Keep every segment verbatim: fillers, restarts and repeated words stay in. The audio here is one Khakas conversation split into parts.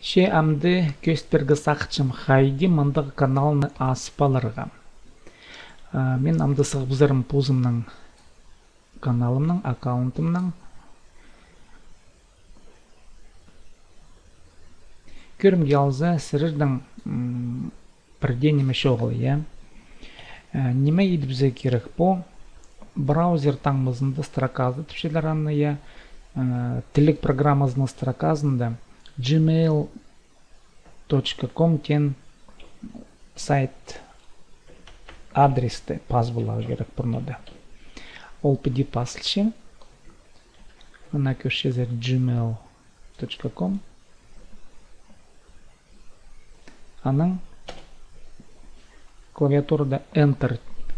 Че амды кӧзіт пирерге сағынчам, хайди мындағ каналны азып аларға. А, мин амды сығыбызарым позымның каналымның, аккаунтымның. Кӧрімге алза, сірернің, м, пірдее ниме чоғыл, я. Э, ниме идібізерге кирек? Пу браузер таңмазында строказы тіпчелер аны, я. Э, тіліг программазының строказында gmail точка ком теен сайт адресті пазып аларға кирек пурнада. Ол піди пазылча. Ана кӧрчезер, gmail точка ком. Анаң клавиатурада Enter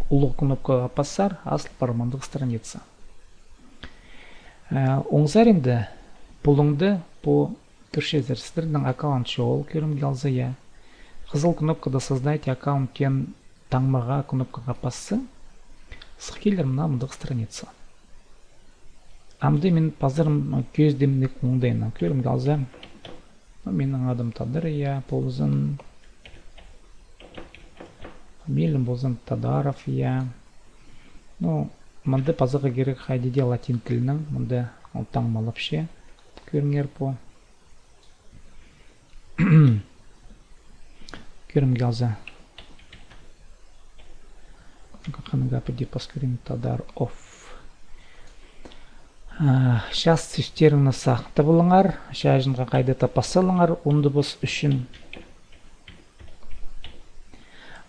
улуғ кнопкаға пассар, азыл пар мындағ страница. Э, оң саринда пулуңда пу кӧрчезер, сірернің аккаунт чоғыл, кӧрімге алза, я. Хызыл кнопкада «Создайте аккаунт» теен таңмаға, кнопкаға пасса, сых килер мына мындағ страница. Амды мин пазарым кӧзідімніг оңдайынаң, кӧрімге алза. Ну, минің адым Тадар, я, ползын. Фамилиям ползын Тадаров, я. Ну, мында пазарға кирек хайди дее латин тілінең, мында ол таңмалапча. Кӧріңер пу. Кӧрімге алза. Ханға піди пас кӧрим, Тадар оф. А, час сӧстеріңні сағынып алыңар, чааҷынға хайди даа пас салыңар, ундубас ӱчӱн.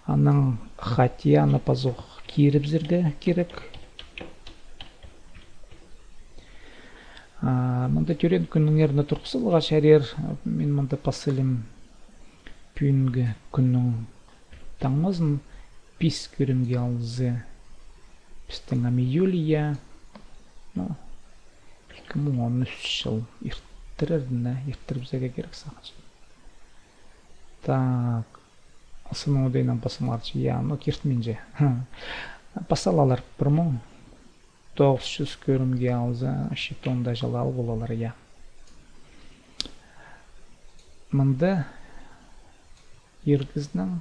Анаң хати аны пазох кирібізерге кирек. А, мында тӧреен кӱніңерні турғыс саларға чарир, мин мында пас салим пӱӱнгі кӱннің таңмазын, пис, кӧрімге алза, пістің ам июль, я. Ну, ікі муң он ӱс чыл. Иртіреріне, иртірібізерге кирек сағынчам. Так, сынның оңдайынаң пас салыңарчы, я, ну, киртінминче. Пас салалар пір муң тоғыс чӱс, кӧрімге алза, читі муңда чыл ал полалар, я. Мында ир кізінің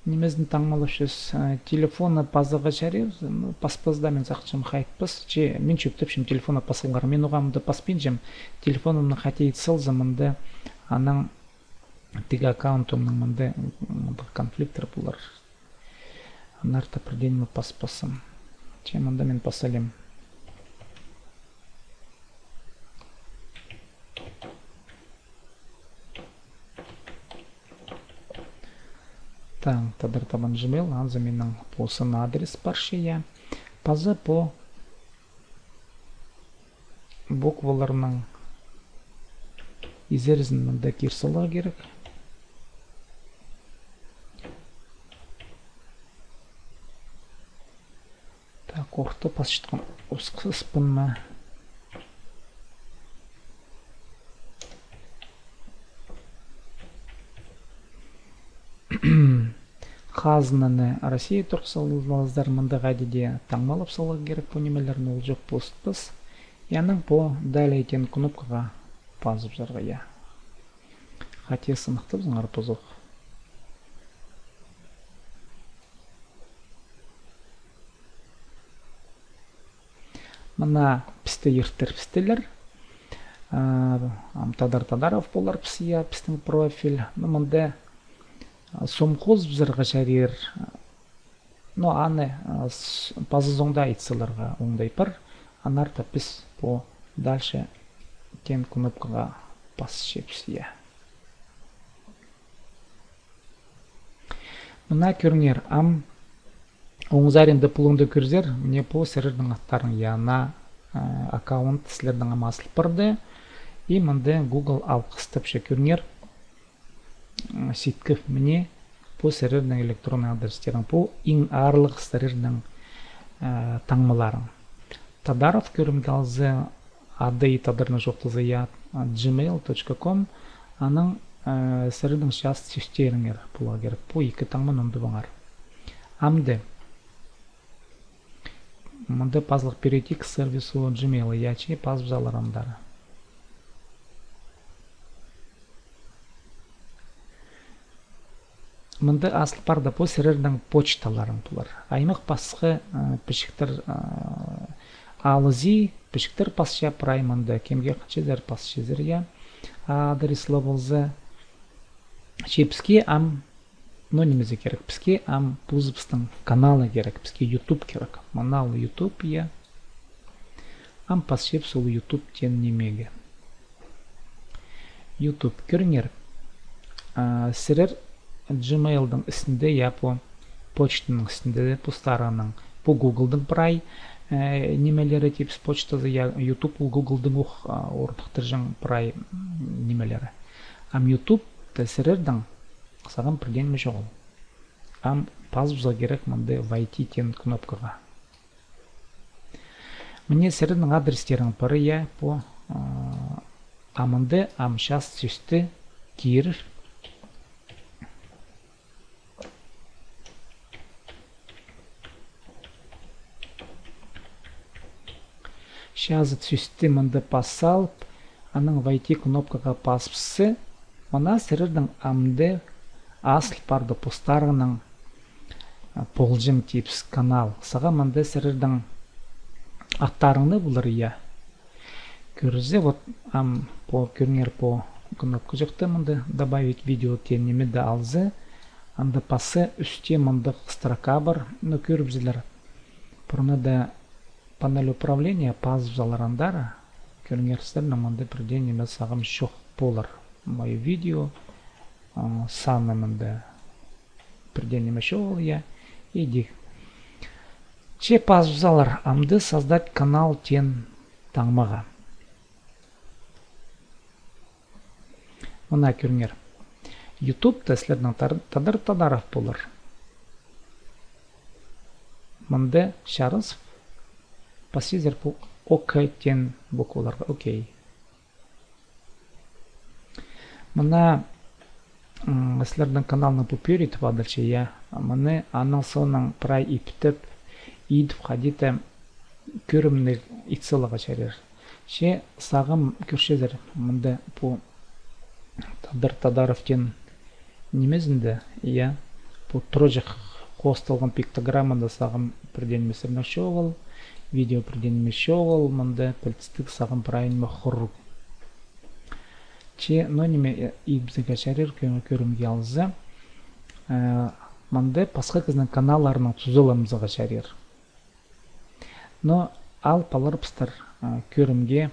нимезін таңмалапчабыс, э, телефонны пазарға чарир, ну, паспас даа, мин сағынчам, хайтпас, че мин чӧптепчем телефонны пас саларға, мин оға мында паспинчам, телефонымны хати ит салза, мында анаң тігі аккаунтымның мында, мында конфликттер полар. Аннаңар пірдее ниме паспассым. Че мында мин пас салим. Так, Тадар табан Gmail, анзы минің пу сын адрес парча, я. Паза пу букваларның изерізін мында кир саларға кирек. Так, орта пасчатхан осхыспын ма? Хазынаны Россия турғыс салыңар, мында хайди дее таңмалап саларға кирек пу нимелерні, ол чох постпас. Анаң пу далее теен кнопкаға пазыбызарға, я. Хати сыныхтабызыңар пазох. Мына пісті иртірібістілер. А, ам Тадар Тадаров полар піс, я, пістің профиль. Ну, мында, а, сом хозыбызарға чарир. Но аны, а, с-, паза соонда ит саларға оңдай пар. Аннаңар піс пу дальше теен кнопкаға пасчабыс, я. Мына кӧріңер, ам оң саринда пулуңда кӧрзер, мына пу сірернің аттарың, я, на, а, аккаунт сірернің ам азыл парды. И мында Google алғыстапча, кӧріңер. М, ситкіп, мына пу сірернің электронный адрестерің, пу иң аарлығ сірернің, э, таңмаларың. Тадаров, кӧрімге алза, ады и Тадарны чоохтаза, я, gmail точка ком, анаң, э, сірернің час сӧстеріңер поларға кирек. Пу ікі таңманы ундубаңар. Амды мында пазылых «Перейти к сервису Gmail», я, че пазып салар андар. Мында азыл парды пу сірернің почталарың полар. Аймах пасха, а, пічіктер, а, алызы, пічіктер пасча прай мында. Кемге хынчазар пасчазар, я. Адрес ла полза. Че піске ам, ну, нимезі кирек? Піске ам позыбыстың каналы кирек, піске YouTube кирек. Мына ол YouTube, я. Ам пасчабыс ол YouTube теен нимеге. YouTube, кӧріңер. А, сірер Gmailдың істінде, я, пу почтаның істінде, пу старыйның, пу Гуглдың прай, э, нимелері тіпчебіс почтазы, я, YouTube ол Гуглдың ох, а, орныхтырҷаң прай, м, нимелері. Ам YouTube-та сірернің сағам пірдее ниме чоғыл. Ам пазыбызарға кирек мында войти теен кнопкаға. Мына сірернің адрестерің пар, я, пу, а, ам мында, ам час сӧсті кирер. Час сӧсті мында пас салып, анаң войти кнопкаға пазыбысса, мына сірернің амды азыл парды пу старыйның, а, полҷаң тіпчебіс канал. Сағам мында сірернің аттарыңны полар, я. Кӧрзе, вот, ам, пу, кӧріңер, пу кнопка чыхты мында, добавить видео теен ниме дее алза, анда пасха ӱсте мындағ строка пар, ну, кӧрібізелер. Пурнада панель управления, пазыбызалар андар, кӧріңер, сірернің мында пірдее ниме сағам чох полар. Мое видео, а, саны мында пірдее ниме чоғыл, я, идӧк. Че пазыбызалар амды создать канал теен таңмаға. Мына кӧріңер. YouTube-та сірернің тар-, Тадар Тадаров полар. Мында чарыс пасчазар пу ОК теен букваларға. Окей. Мына, м, сірернің каналның пу пӧрі тіп адалча, я. Мына аның соонаң прай иптеп, идіп хайди-да кӧрімніг ит саларға чарир. Че сағам кӧрчезер, мында пу Тадар Тадаров теен нимезінде, я, пу тураҷах хоосталған пиктограммада сағам пірдее ниме сірернің чоғыл, видео пірдее ниме чоғыл, мында пілдістіг сағам прай ниме хуруғ. Че, ну, ниме, э, ибзіге чарир, кӧ-, кӧрімге алза. Э, мында пасха кізінің каналларының тузаланыбызарға чарир. Но ал паларыбыстар, а, кӧрімге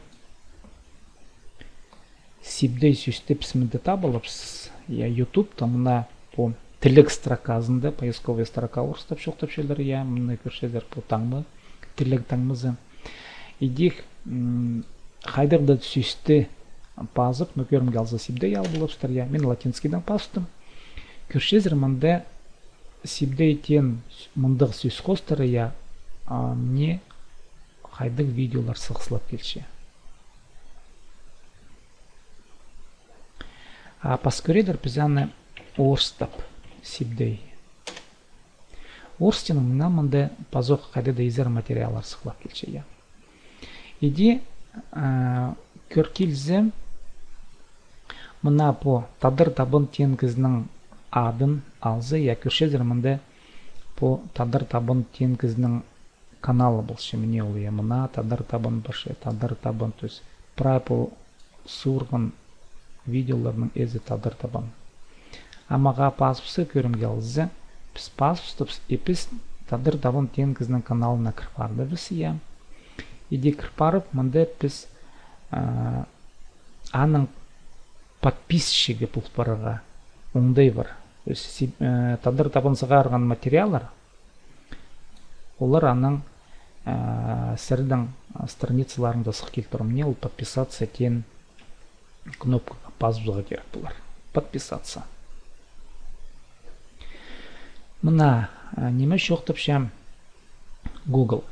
сибдей сӧсті піс мында таап аларбыс. Я, YouTube-та мына пу тілег строказында, поисковая строка орыстап чоохтапчалар, я, мына кӧрчезер пу таңма, тілег таңмазы. Идӧк, м, хайдағ-да сӧсті пазып, ну, кӧрімге алза, сибдей ал поларбыстар, я. Мин латинскийдең пазыптым. Кӧрчезер, мында сибдей теен мындағ сӧс хоостыра, я, а, мына хайдағ видеолар сығыслап килче. А пас кӧрербіс аны орыстап, сибдей. Орыстың мына мында пазох хайдағ-да изер материаллар сығылып килче, я. Иди, а, кӧр килзе, мына пу Тадар Табын теен кізінің адын алза, я, кӧрчезер, мында пу Тадар Табын теен кізінің каналы полча, мына ол, я, мына Тадар Табын парча, Тадар Табын, то есть прай пу суурған видеоларның ээзі Тадар Табын. Ам ағаа пазыбысса, кӧрімге алза, піс пазыбыстыбыс, и піс Тадар Табын теен кізінің каналына кір пардыбыс, я. Иди кір парып, мында піс, а, аның подписчигі пол парарға оңдай пар. То есть, си-, э, Тадар Табын сығарған материаллар, олар аның, а, сірернің, а, страницаларыңда сых килтірер. Мына ол подписаться теен кнопкаға пазыбызарға кирек полар. Подписаться. Мына, а, ниме чоохтапча Google.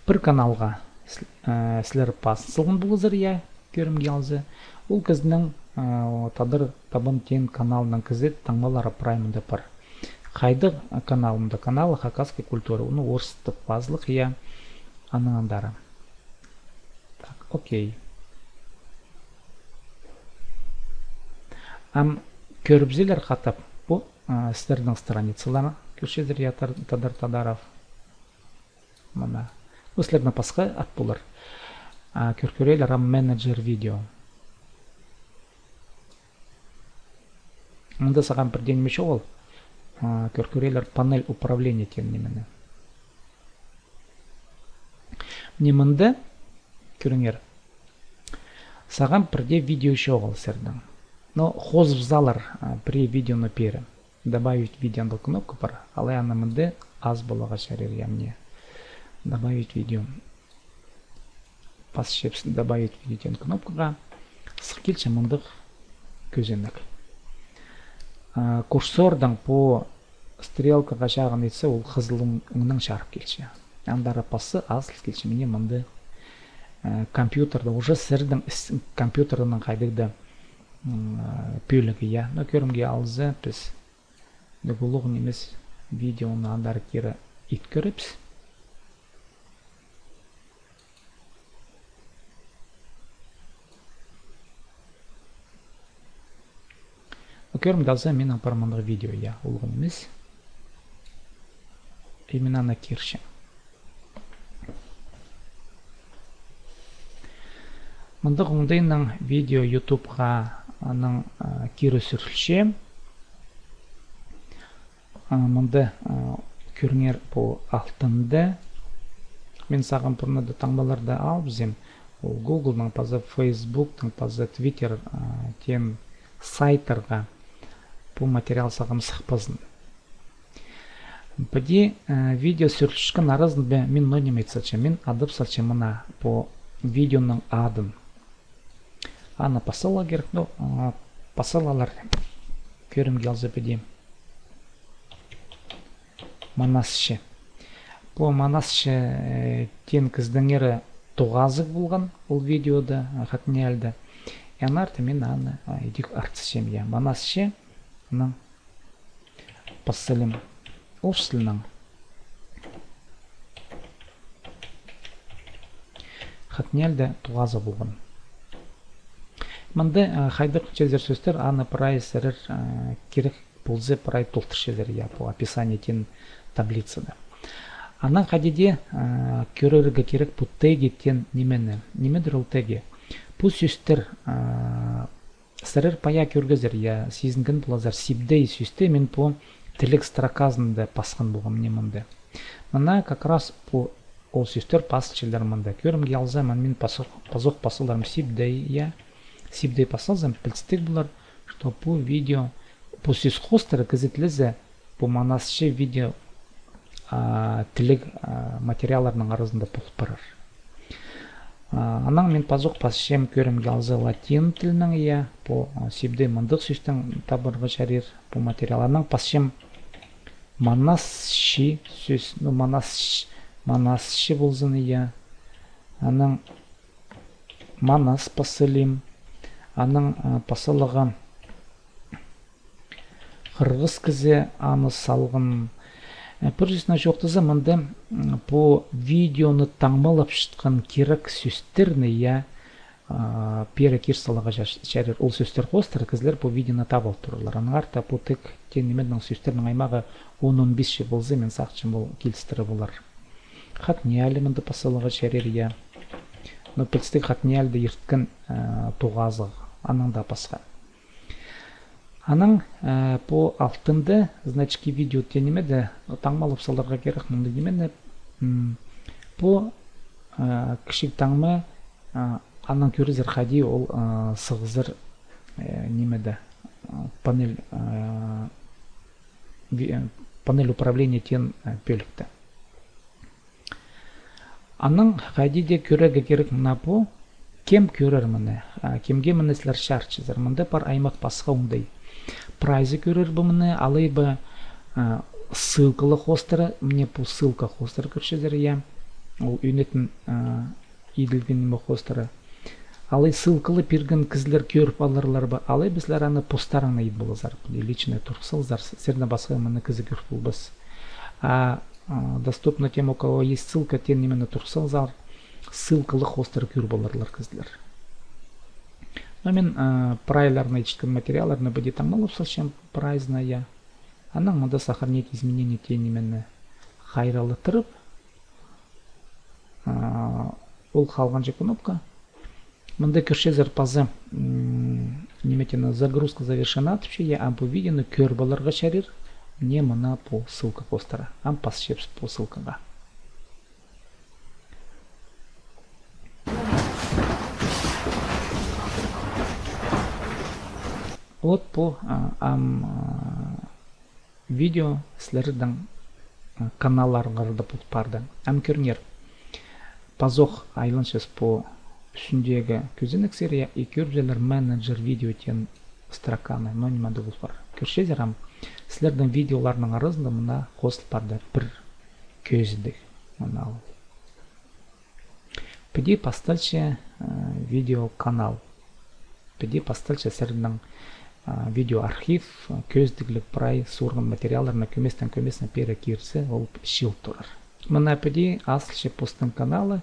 Пір каналға с-, э, сірер пазын салған поларзар, я, кӧрімге алза. Ол кізінің, э, о, Тадар Табын теен каналының кізі таңмалары прай мында пар. Хайдағ, э, канал мында? Канал хакасской культуры. Оны орыстап пазылых, я, аның андары. Так, окей. Ам Кӧрібізелер хатап, пу, а, сірернің страницаларны кӧрчезер, я, Тар-, Тадар Тадаров. Мына. Пу сірернің пасха ат полар. А, кӧр кӧрелер, а, менеджер видео. Мында сағам пірдее ниме чоғыл. А, кӧр кӧрелер, панель управления теен нимені. Мына мында, кӧріңер. Сағам пірдее видео чоғыл сірернің. Но хозып салар, а, пірее видеоны пеер. Добавить видео андағ кнопка пар. Алай аны мында ас поларға чарир, я, мына. Добавить видео. Пасчабыс добавить видео теен кнопкаға. Сых килче мындағ кӧзенек. А, курсордаң пу стрелкаға чағын итсе, ол хызыл оң-, оңнаң чарып килче. Андар пасса, азыл килче мына мында, э, компьютерде, уже сірернің іс-, компьютернің хайдағ-да, м, э, пӧлігі, я. Но кӧрімге алза, піс ниме улуғ нимес видеоны андар кире ит кӧрербіс. Кӧрімге алза, минің пар мындағ видео, я, улуғ нимес. И мин аны кирчем. Мындағ оңдайнаң видео ютубха аның, а, кире сӱрілче. А, мында, а, кӧріңер, пу алтында. Мин сағам пурнада таңмаларны алыбызим. Ол Гуглның паза Фейсбуктың паза Твиттер, а, теен сайттарға пу материал сағам сыхпазын. Піди, а, видео сӱрілчеткен аразында мин ноо ниме ит салчам. Мин адап салчам мына пу видеоның адын. Аны пас саларға кирек, ну, а, пас салар. Кӧрімге алза піди. Манасчы. Пу Манасчы, э, теен кізідеңер тоғазығ полған ол видеода, а, ХакНИИЯЛИ-да. И аннаңар мин аны, а, идӧк артысчам, я. Манасчы, анаң пас салим орыс тілінең. ХакНИИЯЛИ-да тоғазығ полған. Мында, а, хайдағ чазар сӧстер, аны прай сірер, а, кирек полза, прай толдырчазар, я, пу описание теен таблицада. Анаң хайди дее, а, кӧрерге кирек пу теги теен нимені. Нимедір ол теги? Пу сӧстер, а, сірер пая кӧргезер, я, сизінген поларзар, сибдей сӧсті мин пу тілег строказында пасхан полғам, мына мында. Мына как раз пу ол сӧстер пазылчалар мында. Кӧрімге алза, мына мин пазох, пазох пас саларым сибдей, я. Сибдей пас салзам, пілдістіг полар, что пу видео, пу сӧс хоостыра кізі тілезе, пу Манасчы видео, а, тілег, а, материалларның аразында пол парар. А, анаң мин пазох пасчам, кӧрімге алза, латин тілінең, я, пу, а, сибдей мындағ сӧстең табарға чарир пу материал. Анаң пасчам Манасчы сӧс, ну, Манасч-, Манасчы ползын, я. Анаң Манас пас салим. Анаң, а, пас саларға хырғыс кізі аны салған. Э, пір сӧснең чоохтаза, мында, м, пу видеоны таңмалапчатхан кирек сӧстерні, я, а, пеер кир саларға ча-, чарир. Ол сӧстер хоостыра кізілер пу видеоны таап ал турарлар. Аннаңар даа пу тег теен нимедең сӧстернің аймағы он, он пис чи полза, мин сағынчам, ол килістіре полар. ХакНИИЯЛИ мында пас саларға чарир, я. Но пілдістіг, ХакНИИЯЛИ-да ирткен, э, тоғазығ, анаң даа пасха. Анаң, э, пу алтында значки видео теен нимеде таңмалап саларға кирек мындағ нимені. М, пу, э, кічіг таңма, э, анаң кӧрерзер хайди ол, э, сығызар, э, нимеде, э, панель, э, ви-, э, панель управления теен, э, пӧлікте. Анаң хайди дее кӧрерге кирек мына пу. Кем кӧрер мыны? А, кемге мыны сірер чарытчазар? Мында пар аймах пасха оңдай. Прайзы кӧрер бе мыны, алай ба, а, ссылкалығ хоостыра, мына пу ссылка хоостыра кӧрчезер, я. Ол ӧнетін, а, иділген ниме хоостыра. Алай ссылкалығ пирген кізілер кӧріп аларлар ба, алай ба сірер аны постарыңны ит поларзар, личный турғыс саларзар, сірердең пасха мыны кізі кӧріп полбас. А, а, доступно тем, у кого есть ссылка, теен нимені турғыс саларзар, ссылкалығ хоостыра кӧріп аларлар кізілер. Но мин, а, прайларны, итчеткен материалларны піди таңмалап салчам, прайзына, я. Анаң мында сохранить изменения теен нимені хайраллаттырып, а, ол халғанҷы кнопка. Мында кӧрчезер паза, м, ниме теені, загрузка завершена тіпче, я, ам пу видеоны кӧр поларға чарир, мына, мына пу ссылка постыра. Ам пасчабыс пу ссылкаға. Вот пу, а, ам, а, видео сірернің, а, каналларыңарда пол парды. Ам кӧріңер. Пазох айланчабыс пу ӱстӱндегі кӧзенексер, я, и кӧрібізер менеджер видео теен строканы, но ниме дее пол пар. Кӧрчезер ам, сірернің видеоларның аразында мына хозыл парды пір кӧзідіг. Мына ол. Піди пасталча, э, видеоканал. Піди пасталча сірернің, э, видеоархив, э, кӧзідігліг прай суурған материалларны кӧместең кӧмезіне пеер кирзе, ол чыыл турар. Мына піди азылча постың каналы.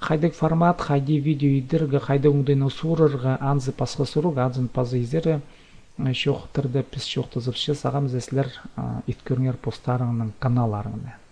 Хайдағ формат, хайди видео идерге, хайдағ оңдайнаң суурарға, анзы пасха сурығ, анзын паза изере, э, чоохтирға піс чоохтазыбысча, сағам за сірер, э, ит кӧріңер постарыңның каналларыңны.